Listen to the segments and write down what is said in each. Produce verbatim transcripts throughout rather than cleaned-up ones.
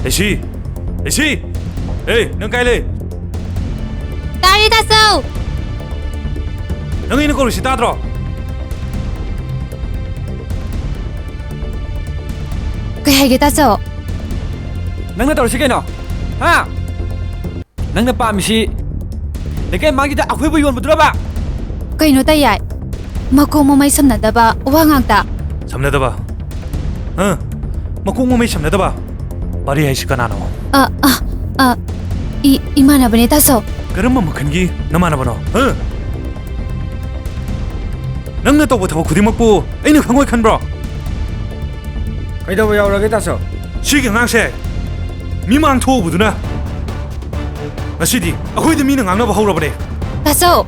ꯂꯩꯁꯤ! ꯂꯩꯁꯤ! ꯑꯦ, ꯅꯪ ꯀꯥꯏ ꯂꯩ? ꯇꯥꯔꯦ, ꯇꯥꯆꯧ! ꯅꯪ ꯑꯩꯅ ꯀꯧꯔꯤꯁꯤ ꯇꯥꯗ꯭ꯔꯣ? ꯀꯩ ꯍꯥꯏꯒꯦ, ꯇꯥꯆꯧ? ꯅꯪꯅ ꯇꯧꯔꯤꯁꯤ ꯀꯩꯅꯣ? ꯍꯥ? ꯅꯪꯅ ꯄꯥꯝꯃꯤꯁꯤ ꯂꯩꯀꯥꯏ ꯃꯥꯡꯒꯤꯗ ꯑꯩꯈꯣꯏꯕꯨ ꯌꯣꯟꯕꯗꯨꯔꯕ? ꯀꯩꯅꯣ, ꯇꯌꯥꯏ? ꯃꯀꯣꯛ ꯃꯃꯩ ꯁꯝꯅꯗꯕ ꯋꯥ ꯉꯥꯛꯇ꯫ ꯁꯝꯅꯗꯕ? ꯍꯥ? ꯃꯀꯣꯛ ꯃꯃꯩ ꯁꯝꯅꯗꯕ? ꯄꯥꯔꯤ ꯍꯥꯏꯁꯤ ꯀꯅꯥꯅꯣ? ꯑ, ꯑ, ꯑ, ꯏ-, ꯏꯃꯥꯟꯅꯕꯅꯦ, ꯇꯥꯆꯧ꯫ ꯀꯔꯝꯕ ꯃꯈꯜꯒꯤ ꯅꯃꯥꯟꯅꯕꯅꯣ? ꯍꯥ? ꯅꯪꯅ ꯇꯧꯕ ꯊꯕꯛ ꯈꯨꯗꯤꯡꯃꯛꯄꯨ ꯑꯩꯅ ꯈꯪꯉꯣꯏ ꯈꯟꯕ꯭ꯔꯣ? ꯀꯩꯗꯧꯕ ꯌꯥꯎꯔꯒꯦ, ꯇꯥꯆꯧ? ꯁꯤꯒꯤ ꯑꯉꯥꯡꯁꯦ ꯃꯤꯃꯥꯡ ꯊꯣꯛꯎꯕꯗꯨꯅ ꯉꯁꯤꯗꯤ ꯑꯩꯈꯣꯏꯗ ꯃꯤꯅ ꯉꯥꯡꯅꯕ ꯍꯧꯔꯕꯅꯦ꯫ ꯇꯥꯆꯧ,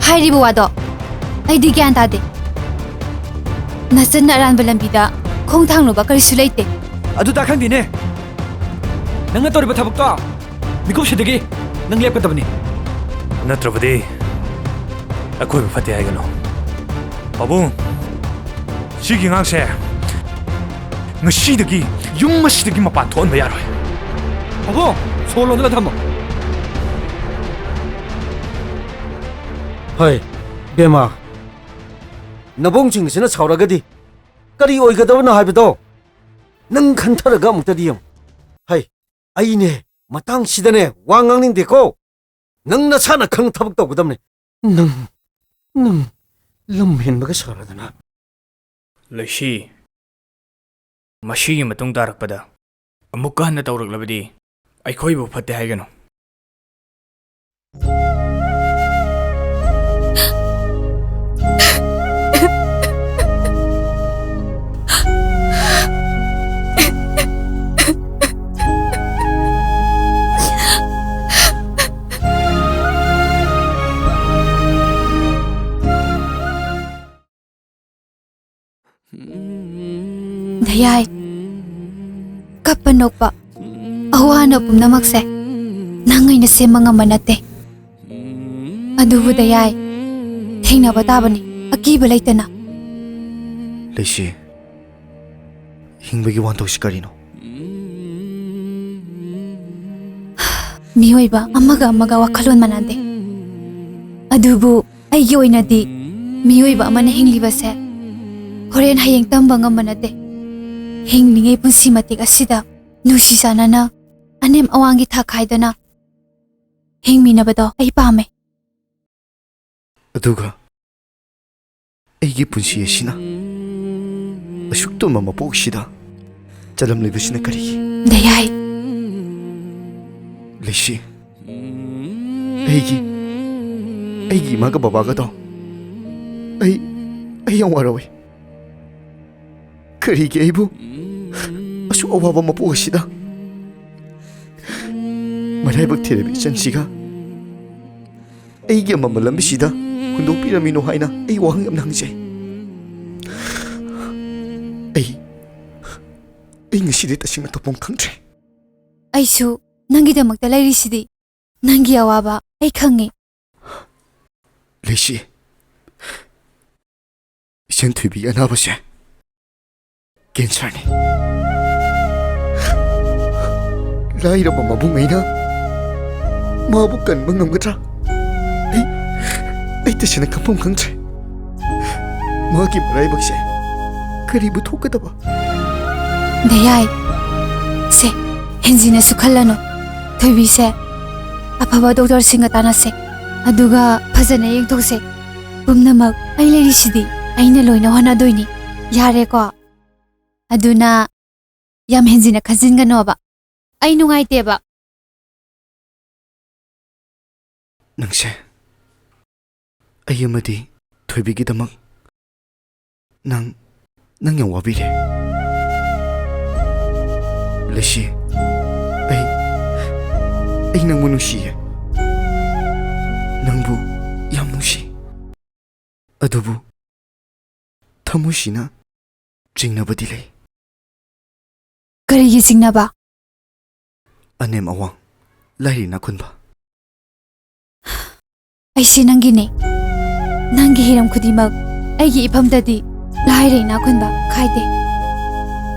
ꯍꯥꯏꯔꯤꯕ ꯋꯥꯗꯣ ꯑꯩꯗꯤ ꯒ꯭ꯌꯥꯟ ꯇꯥꯗꯦ꯫ ꯅꯆꯟꯅ ꯑꯔꯥꯟꯕ ꯂꯝꯕꯤꯗ ꯈꯣꯡ ꯊꯥꯡꯂꯨꯕ ꯀꯔꯤꯁꯨ ꯂꯩꯇꯦ꯫ ꯑꯗꯨ ꯇꯥ ꯈꯪꯗꯦꯅꯦ꯫ ꯅꯪꯅ ꯇꯧꯔꯤꯕ ꯊꯕꯛꯇꯣ ꯃꯤꯀꯨꯞꯁꯤꯗꯒꯤ ꯅꯪ ꯂꯦꯞꯀꯗꯕꯅꯤ꯫ ꯅꯠꯇ꯭ꯔꯕꯗꯤ ꯑꯀꯣꯏꯕ ꯐꯠꯇꯦ ꯍꯥꯏꯒꯅꯨ꯫ ꯄꯥꯕꯨꯡ, ꯁꯤꯒꯤ ꯑꯉꯥꯡꯁꯦ ꯉꯁꯤꯗꯒꯤ ꯌꯨꯝ ꯑꯁꯤꯗꯒꯤ ꯃꯄꯥꯟ ꯊꯣꯛꯍꯟꯕ ꯌꯥꯔꯣꯏ꯫ ꯄꯥꯕꯨꯡ, ꯁꯣ ꯂꯣꯟꯗꯨꯅ ꯊꯝꯃꯣ꯫ ꯍꯣꯏ, ꯕꯦꯃꯥ, ꯅꯕꯨꯡꯁꯤꯡꯁꯤꯅ ꯁꯥꯎꯔꯒꯗꯤ ꯀꯔꯤ ꯑꯣꯏꯒꯗꯕꯅꯣ ꯍꯥꯏꯕꯗꯣ ꯅꯪ ꯈꯟꯊꯔꯒ ꯑꯃꯨꯛꯇꯗꯤ ꯌꯦꯡꯉꯨ꯫ ꯍꯩ, ꯑꯩꯅꯦ ꯃꯇꯥꯡꯁꯤꯗꯅꯦ ꯋꯥ ꯉꯥꯡꯅꯤꯡꯗꯦꯀꯣ꯫ ꯅꯪ ꯅꯁꯥꯅ ꯈꯪ ꯊꯕꯛ ꯇꯧꯒꯗꯕꯅꯦ꯫ ꯅꯪ, ꯅꯪ ꯂꯝ ꯍꯦꯟꯕꯒ ꯁꯥꯔꯗꯅ꯫ ꯂꯩꯁꯤ, ꯃꯁꯤꯒꯤ ꯃꯇꯨꯡ ꯇꯥꯔꯛꯄꯗ ꯑꯃꯨꯛꯀ ꯍꯟꯅ ꯇꯧꯔꯛꯂꯕꯗꯤ ꯑꯩꯈꯣꯏꯕꯨ ꯐꯠꯇꯦ ꯍꯥꯏꯒꯅꯨ꯫ ꯗꯌꯥꯏ, ꯀꯞꯄ ꯅꯣꯛꯄ, ꯑꯋꯥ ꯑꯅꯥ ꯄꯨꯝꯅꯃꯛꯁꯦ ꯅꯪ ꯑꯩꯅ ꯁꯦꯝꯕ ꯉꯝꯕ ꯅꯠꯇꯦ꯫ ꯑꯗꯨꯕꯨ ꯗꯌꯥꯏ, ꯊꯦꯡꯅꯕ ꯇꯥꯕꯅꯤ, ꯑꯀꯤꯕ ꯂꯩꯇꯅ꯫ ꯂꯩꯁꯤ, ꯍꯤꯡꯕꯒꯤ ꯋꯥꯍꯟꯊꯣꯛꯁꯤ ꯀꯔꯤꯅꯣ? ꯃꯤꯑꯣꯏꯕ ꯑꯃꯒ ꯑꯃꯒ ꯋꯥꯈꯜꯂꯣꯟ ꯃꯥꯟꯅꯗꯦ꯫ ꯑꯗꯨꯕꯨ ꯑꯩꯒꯤ ꯑꯣꯏꯅꯗꯤ ꯃꯤꯑꯣꯏꯕ ꯑꯃꯅ ꯍꯤꯡꯂꯤꯕꯁꯦ ꯍꯣꯔꯦꯟ ꯍꯌꯦꯡ ꯇꯝꯕ ꯉꯝꯕ ꯅꯠꯇꯦ꯫ ꯍꯤꯡꯂꯤꯉꯩ ꯄꯨꯟꯁꯤ ꯃꯇꯦꯛ ꯑꯁꯤꯗ ꯅꯨꯡꯁꯤ ꯆꯥꯟꯅꯅ ꯑꯅꯦꯝ ꯑꯋꯥꯡꯒꯤ ꯊꯥꯛ ꯈꯥꯏꯗꯅ ꯍꯤꯡꯃꯤꯟꯅꯕꯗꯣ ꯑꯩ ꯄꯥꯝꯃꯦ꯫ ꯑꯗꯨꯒ ꯑꯩꯒꯤ ꯄꯨꯟꯁꯤ ꯑꯁꯤꯅ ꯑꯁꯨꯛ ꯇꯨꯝꯕ ꯃꯄꯣꯛꯁꯤꯗ ꯆꯂꯝꯂꯤꯕꯁꯤꯅ ꯀꯔꯤꯒꯤ? ꯗꯌꯥꯏ꯫ ꯂꯩꯁꯤ, ꯑꯩꯒꯤ, ꯑꯩꯒꯤ ꯏꯃꯥꯒ ꯕꯕꯥꯒꯗꯣ ꯑꯩ, ꯑꯩ ꯌꯥꯝ ꯋꯥꯔꯧꯏ꯫ ꯀꯔꯤꯒꯤ ꯑꯩꯕꯨ ꯑꯁꯨꯛ ꯑꯋꯥꯕ ꯃꯄꯣꯛ ꯑꯁꯤꯗ ꯃꯔꯥꯏꯕꯛ ꯊꯤꯔꯕ ꯏꯆꯟꯁꯤꯒ ꯑꯩꯒꯤ ꯑꯃꯝꯕ ꯂꯝꯕꯤꯁꯤꯗ ꯍꯨꯟꯗꯣꯛꯄꯤꯔꯝꯃꯤꯅꯣ ꯍꯥꯏꯅ ꯑꯩ ꯋꯥꯍꯪ ꯌꯥꯝꯅ ꯍꯪꯖꯩ꯫ ꯑꯩ, ꯑꯩ ꯉꯁꯤꯗꯤ ꯇꯁꯦꯡꯅ ꯇꯧꯐꯝ ꯈꯪꯗ꯭ꯔꯦ꯫ ꯑꯩꯁꯨ ꯅꯪꯒꯤꯗꯃꯛꯇ ꯂꯩꯔꯤꯁꯤꯗꯤ꯫ ꯅꯪꯒꯤ ꯑꯋꯥꯕ ꯑꯩ ꯈꯪꯉꯤ꯫ ꯂꯩꯁꯤ, ꯏꯆꯟ ꯊꯣꯏꯕꯤꯒꯤ ꯑꯅꯥꯕꯁꯦ ꯀꯦꯟꯁꯔꯅꯤ꯫ ꯂꯥꯏꯔꯕ ꯃꯕꯨꯡ ꯑꯩꯅ ꯃꯥꯕꯨ ꯀꯟꯕ ꯉꯝꯒꯗ꯭ꯔꯥ? ꯑꯩ, ꯑꯩ ꯇꯁꯦꯡꯅ ꯈꯪꯐꯝ ꯈꯪꯗ꯭ꯔꯦ꯫ ꯃꯥꯒꯤ ꯃꯔꯥꯏꯕꯛꯁꯦ ꯀꯔꯤꯕꯨ ꯊꯣꯛꯀꯗꯕ? ꯗꯌꯥꯏ, ꯁꯦ, ꯍꯦꯟꯖꯤꯟꯅꯁꯨ ꯈꯜꯂꯅꯨ꯫ ꯊꯣꯏꯕꯤꯁꯦ ꯑꯐꯕ ꯗꯣꯛꯇꯔꯁꯤꯡꯒ ꯇꯥꯟꯅꯁꯦ, ꯑꯗꯨꯒ ꯐꯖꯅ ꯌꯦꯡꯊꯣꯛꯁꯦ꯫ ꯄꯨꯝꯅꯃꯛ ꯑꯩ ꯂꯩꯔꯤꯁꯤꯗꯤ, ꯑꯩꯅ ꯂꯣꯏꯅ ꯍꯣꯠꯅꯗꯣꯏꯅꯤ꯫ ꯌꯥꯔꯦꯀꯣ? ꯑꯗꯨꯅ ꯌꯥꯝ ꯍꯦꯟꯖꯤꯟꯅ ꯈꯟꯖꯤꯟꯒꯅꯣꯕ꯫ ꯑꯩ ꯅꯨꯡꯉꯥꯏꯇꯦꯕ꯫ ꯅꯪꯁꯦ ꯑꯩ ꯑꯃꯗꯤ ꯊꯣꯏꯕꯤꯒꯤꯗꯃꯛ ꯅꯪ, ꯅꯪ ꯌꯥꯝ ꯋꯥꯕꯤꯔꯦ꯫ ꯂꯩꯁꯤ, ꯑꯩ, ꯑꯩ ꯅꯪꯕꯨ ꯅꯨꯡꯁꯤꯌꯦ꯫ ꯅꯪꯕꯨ ꯌꯥꯝ ꯅꯨꯡꯁꯤ꯫ ꯑꯗꯨꯕꯨ ꯊꯃꯣꯏꯁꯤꯅ ꯆꯤꯡꯅꯕꯗꯤ ꯂꯩ꯫ ꯀꯔꯤꯒꯤ ꯆꯤꯡꯅꯕ? ꯑꯅꯦꯝ ꯑꯋꯥꯡ, ꯂꯥꯏꯔ ꯏꯅꯥꯛ ꯈꯨꯟꯕ꯫ ꯑꯩꯁꯦ ꯅꯪꯒꯤꯅꯦ꯫ ꯅꯪꯒꯤ ꯍꯤꯔꯝ ꯈꯨꯗꯤꯡꯃꯛ ꯑꯩꯒꯤ ꯏꯐꯝꯗꯗꯤ ꯂꯥꯏꯔ ꯏꯅꯥꯛ ꯈꯨꯟꯕ ꯈꯥꯏꯗꯦ꯫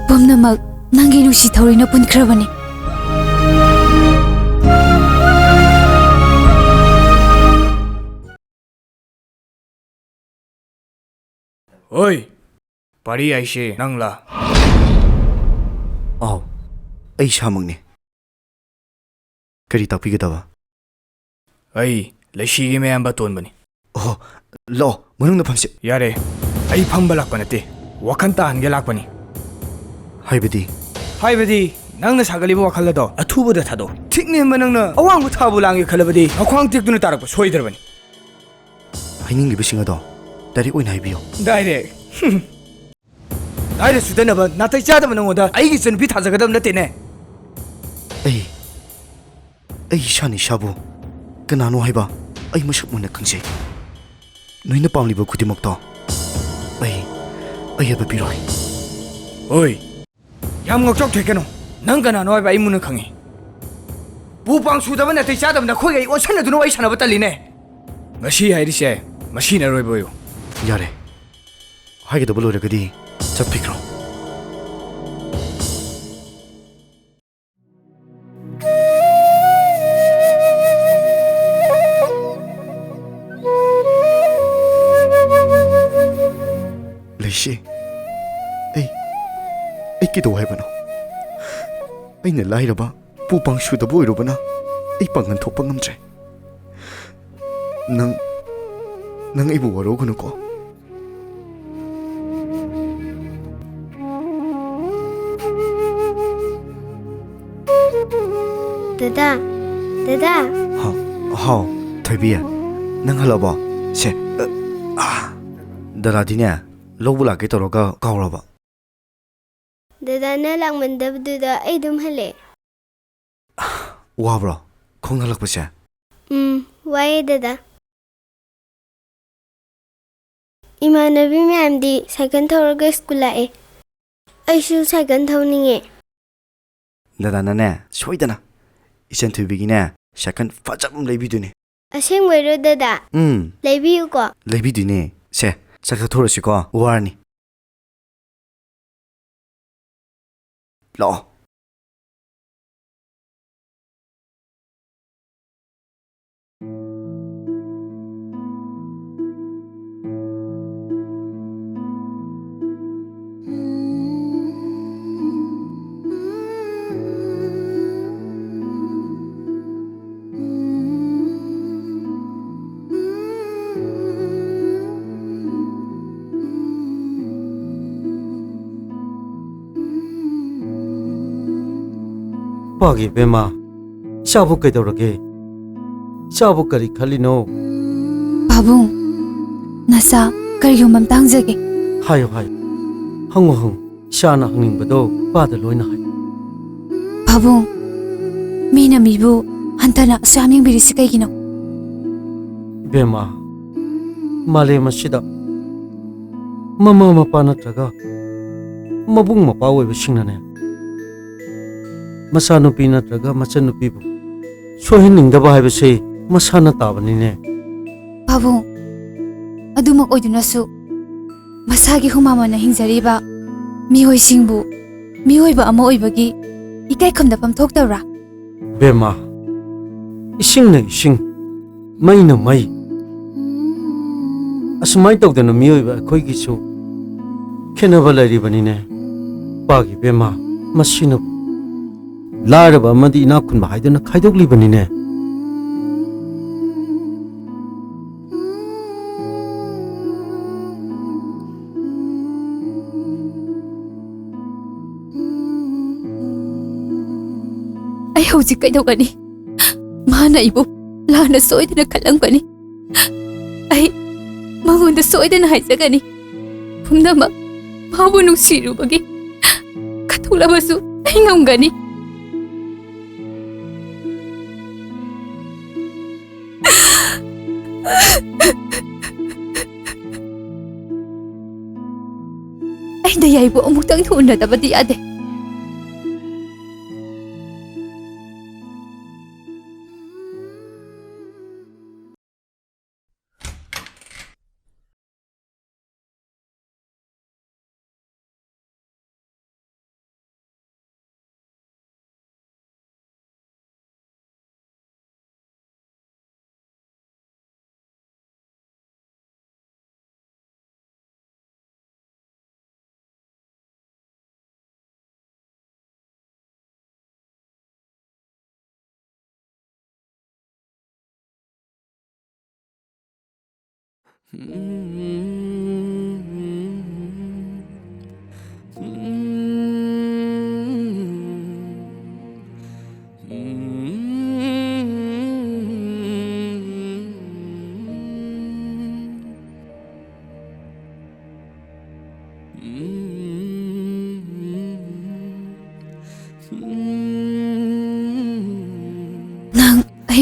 ꯄꯨꯝꯅꯃꯛ ꯅꯪꯒꯤ ꯅꯨꯡꯁꯤ ꯊꯧꯔꯨꯡꯅ ꯄꯨꯟꯈ꯭ꯔꯕꯅꯤ꯫ ꯍꯣꯏ, ꯄꯥꯔꯤ ꯍꯥꯏꯁꯦ ꯅꯪꯂꯥ? ꯑꯥꯎ, ꯑꯩ ꯏꯁꯥꯃꯛꯅꯤ꯫ ꯀꯔꯤ ꯇꯥꯛꯄꯤꯒꯗꯕ? ꯑꯩ ꯂꯩꯁꯤꯒꯤ ꯃꯌꯥꯝꯕ ꯇꯣꯟꯕꯅꯤ꯫ ꯑꯣꯍꯣ, ꯂꯥꯛꯑꯣ, ꯃꯅꯨꯡꯗ ꯐꯝꯁꯤ꯫ ꯌꯥꯔꯦ, ꯑꯩ ꯐꯝꯕ ꯂꯥꯛꯄ ꯅꯠꯇꯦ, ꯋꯥꯈꯜ ꯇꯥꯍꯟꯒꯦ ꯂꯥꯛꯄꯅꯤ꯫ ꯍꯥꯏꯕꯗꯤ? ꯍꯥꯏꯕꯗꯤ, ꯅꯪꯅ ꯁꯥꯒꯠꯂꯤꯕ ꯋꯥꯈꯜ ꯑꯗꯣ ꯑꯊꯨꯕꯗ ꯊꯥꯗꯣꯛꯑꯣ꯫ ꯊꯤꯛ ꯅꯦꯝꯕ ꯅꯪꯅ ꯑꯋꯥꯡꯕ ꯊꯥꯕꯨ ꯂꯥꯡꯒꯦ ꯈꯜꯂꯕꯗꯤ ꯅꯈ꯭ꯋꯥꯡ ꯇꯦꯛꯇꯨꯅ ꯇꯥꯔꯛꯄ ꯁꯣꯏꯗ꯭ꯔꯕꯅꯤ꯫ ꯍꯥꯏꯅꯤꯡꯂꯤꯕꯁꯤꯡ ꯑꯗꯣ ꯗꯥꯏꯔꯦꯛ ꯑꯣꯏꯅ ꯍꯥꯏꯕꯤꯌꯨ꯫ ꯗꯥꯏꯔꯦꯛ? ꯍꯨꯝ꯫ ꯂꯥꯏꯔ ꯆꯨꯗꯅꯕ ꯅꯥꯇꯩ ꯆꯥꯗꯕ ꯅꯉꯣꯟꯗ ꯑꯩꯒꯤ ꯏꯆꯟꯅꯨꯄꯤ ꯊꯥꯖꯒꯗꯕ ꯅꯠꯇꯦꯅꯦ꯫ ꯑꯩ, ꯑꯩ ꯏꯁꯥꯅ ꯏꯁꯥꯕꯨ ꯀꯅꯥꯅꯣ ꯍꯥꯏꯕ ꯑꯩ ꯃꯁꯛ ꯃꯨꯟꯅ ꯈꯪꯖꯩ꯫ ꯅꯣꯏꯅ ꯄꯥꯝꯂꯤꯕ ꯈꯨꯗꯤꯡꯃꯛꯇꯣ ꯑꯩ, ꯑꯩ ꯍꯥꯏꯕ ꯄꯤꯔꯣꯏ꯫ ꯍꯣꯏ, ꯌꯥꯝ ꯉꯥꯎꯆꯥꯎ ꯊꯦꯛꯀꯅꯨ꯫ ꯅꯪ ꯀꯅꯥꯅꯣ ꯍꯥꯏꯕ ꯑꯩ ꯃꯨꯟꯅ ꯈꯪꯉꯤ꯫ ꯄꯨ ꯄꯥꯡ ꯁꯨꯗꯕ ꯅꯥꯇꯩ ꯆꯥꯗꯕ ꯅꯈꯣꯏꯒ ꯑꯩ ꯑꯣꯟꯁꯟꯅꯗꯨꯅ ꯋꯥꯔꯤ ꯁꯥꯟꯅꯕ ꯇꯜꯂꯤꯅꯦ꯫ ꯉꯁꯤ ꯍꯥꯏꯔꯤꯁꯦ ꯃꯁꯤꯅ ꯑꯔꯣꯏꯕ ꯑꯣꯏꯌꯨ꯫ ꯌꯥꯔꯦ, ꯍꯥꯏꯒꯗꯕ ꯂꯣꯏꯔꯒꯗꯤ ꯆꯠꯄꯤꯈ꯭ꯔꯣ꯫ ꯂꯩꯁꯤ, ꯑꯩ, ꯑꯩ ꯀꯩꯗꯧ ꯍꯥꯏꯕꯅꯣ? ꯑꯩꯅ ꯂꯥꯏꯔꯕ, ꯄꯨ ꯄꯥꯡ ꯁꯨꯗꯕ ꯑꯣꯏꯔꯨꯕꯅ ꯑꯩ ꯄꯥꯡꯒꯜ ꯊꯣꯛꯄ ꯉꯝꯗ꯭ꯔꯦ꯫ ꯅꯪ, ꯅꯪ ꯑꯩꯕꯨ ꯋꯥꯔꯧꯒꯅꯨꯀꯣ꯫ ꯗꯗꯥ, ꯗꯗꯥ꯫ ꯍꯥ, ꯍꯥꯎ, ꯊꯣꯏꯕꯤ, ꯅꯪ ꯍꯜꯂꯛꯑꯕꯣ? ꯁꯦ, ꯑ, ꯑꯥ꯫ ꯗꯗꯥꯗꯤꯅꯦ, ꯂꯧꯕ ꯂꯥꯛꯀꯦ ꯇꯧꯔꯒ ꯀꯥꯎꯔꯕ? ꯗꯗꯥꯅ ꯂꯥꯛꯃꯟꯗꯕꯗꯨꯗ ꯑꯩ ꯑꯗꯨꯝ ꯍꯜꯂꯛꯑꯦ꯫ ꯋꯥꯕ꯭ꯔꯣ ꯈꯣꯡ ꯍꯜꯂꯛꯄꯁꯦ? ꯎꯝ, ꯋꯥꯏꯌꯦ ꯗꯗꯥ꯫ ꯏꯃꯥꯟꯅꯕꯤ ꯃꯌꯥꯝꯗꯤ ꯁꯥꯏꯀꯜ ꯊꯧꯔꯒ ꯁ꯭ꯀꯨꯜ ꯂꯥꯛꯑꯦ꯫ ꯑꯩꯁꯨ ꯁꯥꯏꯀꯜ ꯊꯧꯅꯤꯡꯉꯦ꯫ ꯗꯗꯥꯅꯅꯦ, ꯁꯣꯏꯗꯅ ꯏꯆꯟ ꯊꯣꯏꯕꯤꯒꯤꯅꯦ ꯁꯥꯏꯀꯜ ꯐꯖꯕ ꯑꯃ ꯂꯩꯕꯤꯗꯣꯏꯅꯦ꯫ ꯑꯁꯦꯡꯕꯩꯔꯣ ꯗꯗꯥ? ꯎꯝ꯫ ꯂꯩꯕꯤꯌꯨꯀꯣ꯫ ꯂꯩꯕꯤꯗꯣꯏꯅꯦ꯫ ꯁꯦ, ꯆꯥꯛ ꯆꯥꯊꯣꯛꯑꯁꯤꯀꯣ, ꯋꯥꯔꯅꯤ꯫ ꯂꯥꯛꯑꯣ꯫ ꯄꯥꯒꯤ ꯏꯕꯦꯝꯃ, ꯏꯆꯥꯕꯨ ꯀꯩꯗꯧꯔꯒꯦ? ꯏꯆꯥꯕꯨ ꯀꯔꯤ ꯈꯜꯂꯤꯅꯣ? ꯄꯥꯕꯨꯡ, ꯅꯆꯥ ꯀꯔꯤꯒꯨꯝꯕ ꯑꯝꯇ ꯍꯪꯖꯒꯦ꯫ ꯍꯥꯏꯌꯨ, ꯍꯥꯏꯌꯨ꯫ ꯍꯪꯉꯨ, ꯍꯪꯉꯨ꯫ ꯏꯆꯥꯅ ꯍꯪꯅꯤꯡꯕꯗꯣ ꯏꯄꯥꯗ ꯂꯣꯏꯅ ꯍꯥꯏ꯫ ꯄꯥꯕꯨꯡ, ꯃꯤꯅ ꯃꯤꯕꯨ ꯍꯟꯊꯅ ꯑꯁꯨꯛ ꯌꯥꯝ ꯌꯦꯡꯕꯤꯔꯤꯁꯤ ꯀꯩꯒꯤꯅꯣ? ꯏꯕꯦꯝꯃ, ꯃꯥꯂꯦꯝ ꯑꯁꯤꯗ ꯃꯃꯥ ꯃꯄꯥ ꯅꯠꯇ꯭ꯔꯒ ꯃꯕꯨꯡ ꯃꯧꯄ꯭ꯋꯥ ꯑꯣꯏꯕꯁꯤꯡꯅꯅꯦ, ꯃꯆꯥꯅꯨꯄꯤ ꯅꯠꯇ꯭ꯔꯒ ꯃꯆꯟꯅꯨꯄꯤꯕꯨ ꯁꯣꯏꯍꯟꯅꯤꯡꯗꯕ ꯍꯥꯏꯕꯁꯤ ꯃꯁꯥꯅ ꯇꯥꯕꯅꯤꯅꯦ꯫ ꯄꯥꯕꯨꯡ, ꯑꯗꯨꯃꯛ ꯑꯣꯏꯗꯨꯅꯁꯨ ꯃꯁꯥꯒꯤ ꯍꯨꯃꯥꯡ ꯃꯃꯟꯅ ꯍꯤꯡꯖꯔꯤꯕ ꯃꯤꯑꯣꯏꯁꯤꯡꯕꯨ ꯃꯤꯑꯣꯏꯕ ꯑꯃ ꯑꯣꯏꯕꯒꯤ ꯏꯀꯥꯏ ꯈꯨꯝꯅꯐꯝ ꯊꯣꯛꯇꯕ꯭ꯔꯥ? ꯕꯦꯝꯃ, ꯏꯁꯤꯡꯅ ꯏꯁꯤꯡ, ꯃꯩꯅ ꯃꯩ꯫ ꯑꯁꯨꯃꯥꯏꯅ ꯇꯧꯗꯅ ꯃꯤꯑꯣꯏꯕ ꯑꯩꯈꯣꯏꯒꯤꯁꯨ ꯈꯦꯠꯅꯕ ꯂꯩꯔꯤꯕꯅꯤꯅꯦ꯫ ꯄꯥꯒꯤ ꯕꯦꯝꯃ, ꯃꯁꯤꯅ ꯂꯥꯏꯔꯕ ꯑꯃꯗꯤ ꯏꯅꯥꯛ ꯈꯨꯟꯕ ꯍꯥꯏꯗꯨꯅ ꯈꯥꯏꯗꯣꯛꯂꯤꯕꯅꯤꯅꯦ꯫ ꯑꯩ ꯍꯧꯖꯤꯛ ꯀꯩꯗꯧꯒꯅꯤ? ꯃꯥꯅ ꯑꯩꯕꯨ ꯂꯥꯟꯅ ꯁꯣꯏꯗꯅ ꯈꯜꯂꯝꯒꯅꯤ꯫ ꯑꯩ ꯃꯉꯣꯟꯗ ꯁꯣꯏꯗꯅ ꯍꯥꯏꯖꯒꯅꯤ꯫ ꯄꯨꯝꯅꯃꯛ ꯃꯥꯕꯨ ꯅꯨꯡꯁꯤꯔꯨꯕꯒꯤ ꯈꯠꯇꯣꯛꯂꯕꯁꯨ ꯑꯩ ꯉꯝꯒꯅꯤ꯫ ꯑꯩꯅ ꯌꯥꯏꯕꯨ ꯑꯃꯨꯛꯇꯪ ꯎꯅꯗꯕꯗꯤ ꯌꯥꯗꯦ꯫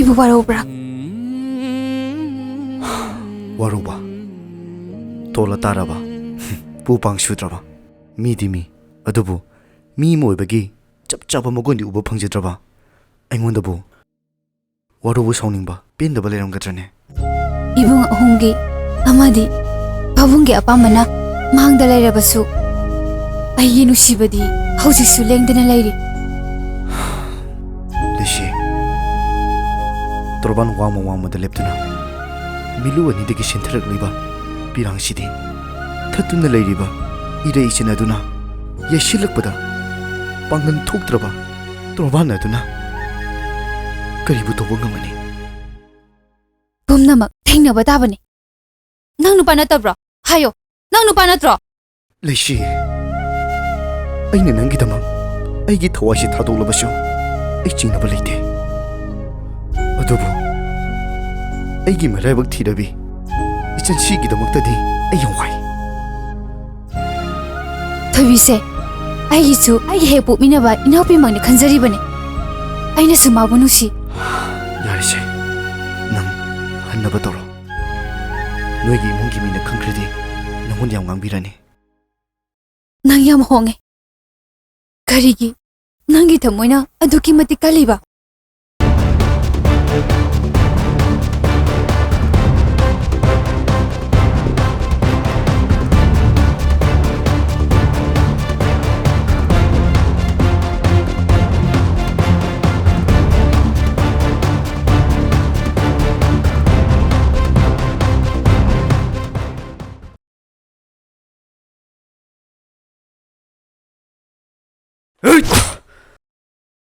ꯅꯪꯕꯨ ꯋꯥꯔꯧꯕ꯭ꯔꯥ? ꯋꯥꯔꯧꯕ? ꯇꯣꯜꯂ ꯇꯥꯔꯕ? ꯄꯨ ꯄꯥꯡ ꯁꯨꯗ꯭ꯔꯕ? ꯃꯤꯗꯤ ꯃꯤ, ꯑꯗꯨꯕꯨ ꯃꯤ ꯑꯃ ꯑꯣꯏꯕꯒꯤ ꯆꯞ ꯆꯥꯕ ꯃꯒꯨꯟꯗꯤ ꯎꯕ ꯐꯪꯖꯗ꯭ꯔꯕ ꯑꯩꯉꯣꯟꯗꯕꯨ ꯋꯥꯔꯧꯕ, ꯁꯥꯎꯅꯤꯡꯕ, ꯄꯦꯟꯗꯕ ꯂꯩꯔꯝꯒꯗ꯭ꯔꯅꯦ? ꯏꯕꯨꯡ ꯑꯍꯨꯝꯒꯤ ꯑꯃꯗꯤ ꯄꯥꯕꯨꯡꯒꯤ ꯑꯄꯥꯝꯕꯅ ꯃꯥꯡꯗ ꯂꯩꯔꯕꯁꯨ, ꯑꯩꯒꯤ ꯅꯨꯡꯁꯤꯕꯗꯤ ꯍꯧꯖꯤꯛꯁꯨ ꯂꯦꯡꯗꯅ ꯂꯩꯔꯤ꯫ ꯂꯩꯁꯤ, ꯇꯣꯔꯕꯥꯟ ꯋꯥꯡꯃ ꯋꯥꯡꯃꯗ ꯂꯦꯞꯇꯨꯅ ꯃꯤꯠꯂꯨ ꯑꯅꯤꯗꯒꯤ ꯁꯤꯟꯊꯔꯛꯂꯤꯕ ꯄꯤꯔꯥꯡꯁꯤꯗꯤ ꯊꯠꯇꯨꯅ ꯂꯩꯔꯤꯕ ꯏꯔꯩ ꯏꯆꯦꯜ ꯑꯗꯨꯅ ꯌꯩꯁꯤꯜꯂꯛꯄꯗ ꯄꯥꯡꯒꯜ ꯊꯣꯛꯇ꯭ꯔꯕ ꯇꯣꯔꯕꯥꯟ ꯑꯗꯨꯅ ꯀꯔꯤꯕꯨ ꯇꯧꯕ ꯉꯝꯃꯅꯤ? ꯄꯨꯝꯅꯃꯛ ꯊꯦꯡꯅꯕ ꯇꯥꯕꯅꯤ꯫ ꯅꯪ ꯅꯨꯄꯥ ꯅꯠꯇꯕ꯭ꯔꯣ? ꯍꯥꯏꯌꯣ, ꯅꯪ ꯅꯨꯄꯥ ꯅꯠꯇ꯭ꯔꯣ? ꯂꯩꯁꯤ, ꯑꯩꯅ ꯅꯪꯒꯤꯗꯃꯛ ꯑꯩꯒꯤ ꯊꯋꯥꯏꯁꯦ ꯊꯥꯗꯣꯛꯂꯕꯁꯨ ꯑꯩ ꯆꯤꯡꯅꯕ ꯂꯩꯇꯦ꯫ ꯑꯗꯨꯕꯨ ꯑꯩꯒꯤ ꯃꯔꯥꯏꯕꯛ ꯊꯤꯔꯕꯤ ꯏꯆꯟꯁꯤꯒꯤꯗꯃꯛꯇꯗꯤ ꯑꯩ ꯌꯥꯝ ꯋꯥꯏ꯫ ꯊꯣꯏꯕꯤꯁꯦ ꯑꯩꯒꯤꯁꯨ ꯑꯩꯒꯤ ꯍꯦꯛ ꯄꯣꯛꯃꯤꯟꯅꯕ ꯏꯅꯥꯎꯄꯤꯃꯛꯅꯤ ꯈꯟꯖꯔꯤꯕꯅꯤ꯫ ꯑꯩꯅꯁꯨ ꯃꯥꯕꯨ ꯅꯨꯡꯁꯤ꯫ ꯌꯥꯔꯦꯁꯦ, ꯅꯪ ꯍꯟꯅꯕ ꯇꯧꯔꯣ꯫ ꯅꯣꯏꯒꯤ ꯏꯃꯨꯡꯒꯤ ꯃꯤꯅ ꯈꯪꯈ꯭ꯔꯗꯤ ꯅꯪꯉꯣꯟꯗ ꯌꯥꯝ ꯉꯥꯡꯕꯤꯔꯅꯤ꯫ ꯅꯪ ꯌꯥꯝ ꯍꯣꯡꯉꯦ꯫ ꯀꯔꯤꯒꯤ ꯅꯪꯒꯤ ꯊꯃꯣꯏꯅ ꯑꯗꯨꯛꯀꯤ ꯃꯇꯤꯛ ꯀꯜꯂꯤꯕ?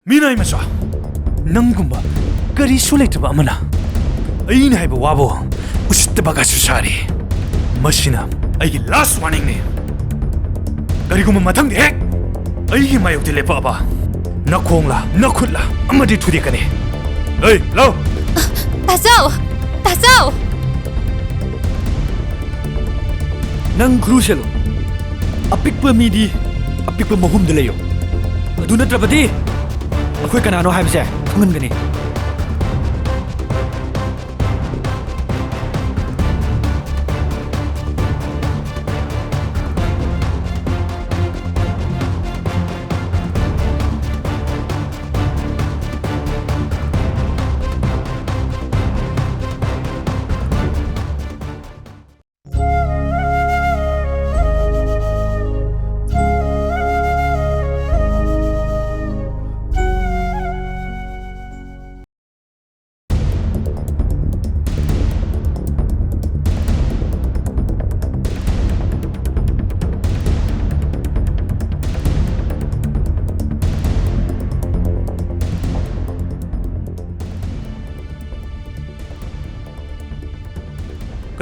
ꯃꯤꯅꯥꯏ ꯃꯆꯥ, ꯅꯪꯒꯨꯝꯕ ꯀꯔꯤꯁꯨ ꯂꯩꯇꯕ ꯑꯃꯅ ꯑꯩꯅ ꯍꯥꯏꯕ ꯋꯥꯕꯨ ꯎꯁꯤꯠꯇꯕꯒꯁꯨ ꯁꯥꯔꯤ꯫ ꯃꯁꯤꯅ ꯑꯩꯒꯤ last warningꯅꯤ꯫ ꯀꯔꯤꯒꯨꯝꯕ ꯃꯊꯪꯗ ꯍꯦꯛ ꯑꯩꯒꯤ ꯃꯥꯌꯣꯛꯇ ꯂꯦꯞꯄꯛꯑꯕ, ꯅꯈꯣꯡꯂ ꯅꯈꯨꯠꯂ ꯑꯃꯗꯤ ꯊꯨꯗꯦꯛꯀꯅꯤ꯫ ꯑꯩ, ꯂꯥꯎ! ꯇꯥꯆꯧ! ꯇꯥꯆꯧ! ꯅꯪ ꯈꯨꯔꯨ ꯁꯦꯜꯂꯨ꯫ ꯑꯄꯤꯛꯄ ꯃꯤꯗꯤ ꯑꯄꯤꯛꯄ ꯃꯍꯨꯝꯗ ꯂꯩꯌꯨ꯫ ꯑꯗꯨ ꯅꯠꯇ꯭ꯔꯕꯗꯤ ꯑꯩꯈꯣꯏ ꯀꯅꯥꯅꯣ ꯍꯥꯏꯕꯁꯦ ꯈꯪꯍꯟꯒꯅꯤ꯫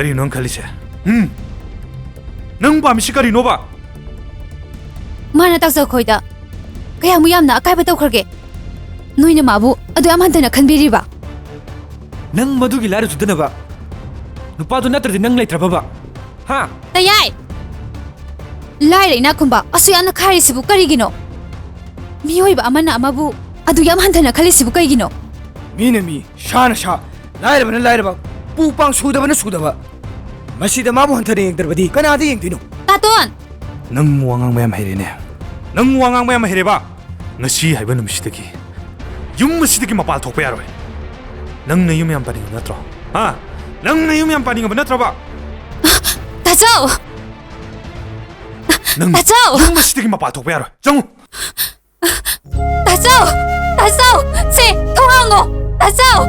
ꯀꯔꯤꯅꯣ ꯅꯪ ꯈꯜꯂꯤꯁꯦ? ꯎꯝ? ꯅꯪ ꯄꯥꯝꯃꯤꯁꯤ ꯀꯔꯤꯅꯣꯕ? ꯃꯥꯅ ꯇꯥꯛꯆꯈꯣꯏꯗ ꯀꯌꯥꯃꯨꯛ ꯌꯥꯝꯅ ꯑꯀꯥꯏꯕ ꯇꯧꯈ꯭ꯔꯒꯦ? ꯅꯣꯏꯅ ꯃꯥꯕꯨ ꯑꯗꯨ ꯌꯥꯝ ꯍꯟꯊꯅ ꯈꯟꯕꯤꯔꯤꯕ? ꯅꯪ ꯃꯗꯨꯒꯤ ꯂꯥꯏꯔ ꯆꯨꯗꯅꯕ ꯅꯨꯄꯥꯗꯨ ꯅꯠꯇ꯭ꯔꯗꯤ ꯅꯪ ꯂꯩꯇ꯭ꯔꯕꯕ? ꯍꯥ? ꯇꯌꯥꯏ! ꯂꯥꯏꯔ ꯏꯅꯥꯛ ꯈꯨꯝꯕ ꯑꯁꯨꯛ ꯌꯥꯝꯅ ꯈꯥꯏꯔꯤꯁꯤꯕꯨ ꯀꯔꯤꯒꯤꯅꯣ? ꯃꯤꯑꯣꯏꯕ ꯑꯃꯅ ꯑꯃꯕꯨ ꯑꯗꯨ ꯌꯥꯝ ꯍꯟꯊꯅ ꯈꯜꯂꯤꯁꯤꯕꯨ ꯀꯩꯒꯤꯅꯣ? ꯃꯤꯅ ꯃꯤ, ꯁꯥꯅ ꯁꯥ, ꯂꯥꯏꯔꯕꯅ ꯂꯥꯏꯔꯕ, ꯄꯨ ꯄꯥꯡ ꯁꯨꯗꯕꯅ ꯁꯨꯗꯕ꯫ ꯃꯁꯤꯗ ꯃꯥꯕꯨ ꯍꯟꯊꯅ ꯌꯦꯡꯗ꯭ꯔꯕꯗꯤ ꯀꯅꯥꯗ ꯌꯦꯡꯗꯣꯏꯅꯣ? ꯇꯥꯇꯣꯟ! ꯅꯪ ꯋꯥ ꯉꯥꯡꯕ ꯌꯥꯝ ꯍꯩꯔꯦꯅꯦ꯫ ꯅꯪ ꯋꯥ ꯉꯥꯡꯕ ꯌꯥꯝ ꯍꯩꯔꯦꯕ꯫ ꯉꯁꯤ ꯍꯥꯏꯕ ꯅꯨꯃꯤꯠꯁꯤꯗꯒꯤ ꯌꯨꯝ ꯑꯁꯤꯗꯒꯤ ꯃꯄꯥꯟ ꯊꯣꯛꯄ ꯌꯥꯔꯣꯏ꯫ ꯅꯪ ꯅꯌꯨꯝ ꯌꯥꯝ ꯄꯥꯅꯤꯡꯉꯕ ꯅꯠꯇ꯭ꯔꯣ? ꯍꯥ? ꯅꯪ ꯅꯌꯨꯝ ꯌꯥꯝ ꯄꯥꯅꯤꯡꯉꯕ ꯅꯠꯇ꯭ꯔꯕ? ꯇꯥꯆꯧ! ꯅꯪ ꯇꯥꯆꯧ! ꯌꯨꯝ ꯑꯁꯤꯗꯒꯤ ꯃꯄꯥꯟ ꯊꯣꯛꯄ ꯌꯥꯔꯣꯏ꯫ ꯆꯪꯉꯨ! ꯇꯥꯆꯧ! ꯇꯥꯆꯧ! ꯁꯦ, ꯊꯣꯡ ꯍꯥꯡꯉꯣ! ꯇꯥꯆꯧ!